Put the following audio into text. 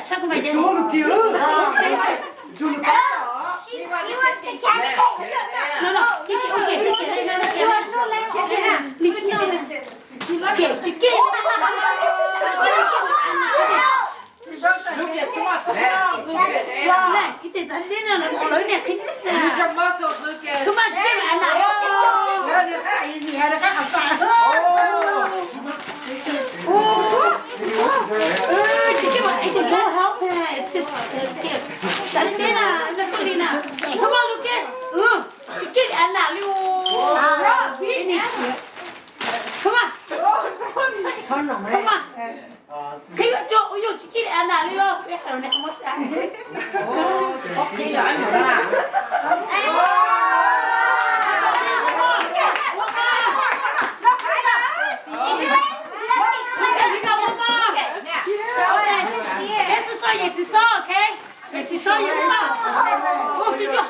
Tshaj kuv mas ces. Tsuav lus kiag. Tsuav lus kiag. No, no, kiag kiag, ua kiag, kiag kiag, no, no, kiag kiag, no, no, kiag, no, kiag, no. Kiag, tsis kiag. Ib tes txog li no, lawv niam qhib. Too much, tsis kiag mas Anna. Tsis kiag mas ib tug help. Txav li teb na, no phooj ywg na. Too much, Lucas. Tsis kiag li Anna li. Too much. Too much. Qhib tso, ua yus tsis kiag li Anna li los. Peb txhob so, yus tsis so, ok? Yus tsis so, yus tsis so. Ua tsuag tsuag.